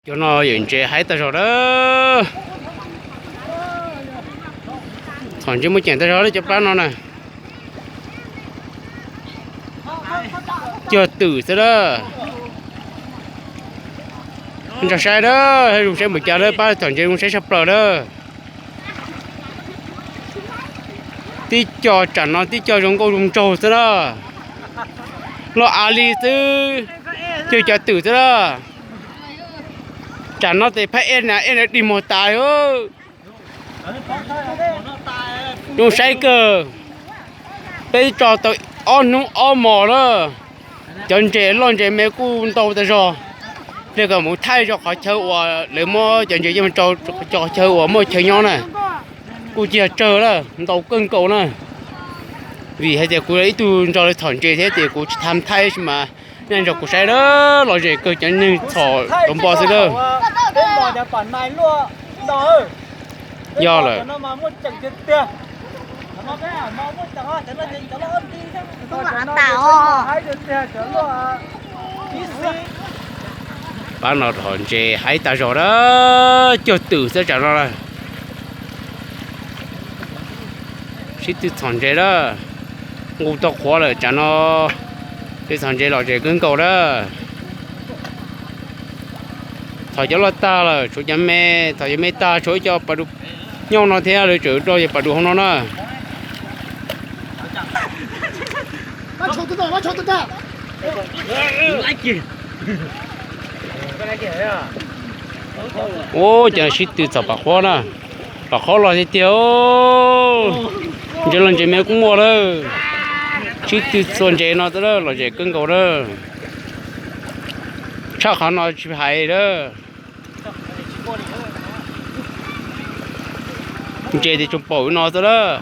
Cov no yawm ntses haib tag zog lawm. Txhom ntses muaj ceem tag zog lawm cov plab no na. Cuag twm xwb lawm. Nrog saib lawm, zoo saib npaum cas lawm, pab txhom ntses zoo saib tshaj plaws lawm. Tib co tsam no tib co zoo nkauj zoo nraug xwb na. Loj av li xwb, cuag cov twm xwb na. Tsam no tes phab ej na ej na dig muag tas. Zoo saib kawg. Peb tso tau ob hnub ob hmos lawm. Cov ntses loj ntses me kuj ntau tag zog. Pliag kom mus thaij zog qhov chaw uas lawv muab cov ntses coj mus rau, cov qhov chaw uas muaj chaw nyob na, kuj tsis yog tsawg lawm, ntau kawg nkaus na. Vim hais tias kuv yog ib tug nrog lawv txhom ntses thiab ces kuv tsis tham thaij tab sis mas nej nrog kuv saib lawm, lom zem kawg, cov neeg txhom tau npo xwb lawm. Yog lawm. Pab no txhom ntses haib tag zog lawm, cuag twm xwb tsam no lawm. Sib tw txhom ntses lawm, nqus tau qhuav lawm tsam no. Peb txhom ntses lom zem kawg nkaus lawm. Txhom cov loj tag lawm, tshuav cov me, txhom cov me tag, tshuav ib co pas dua nyob no thiab, lawv tseem rau cov pas dua hauv no na. Ua cas sib tw txhom pam qhuab na, pam qhuab los tiag tiag. Ntses los ntses me kuj muaj lawm. Sib tw txhom ntses no lawm, lom zem kawg nkaus lawm. Tshaj qhov no tsis hais lawm. Ntses tias tsuas pom no xwb lawm.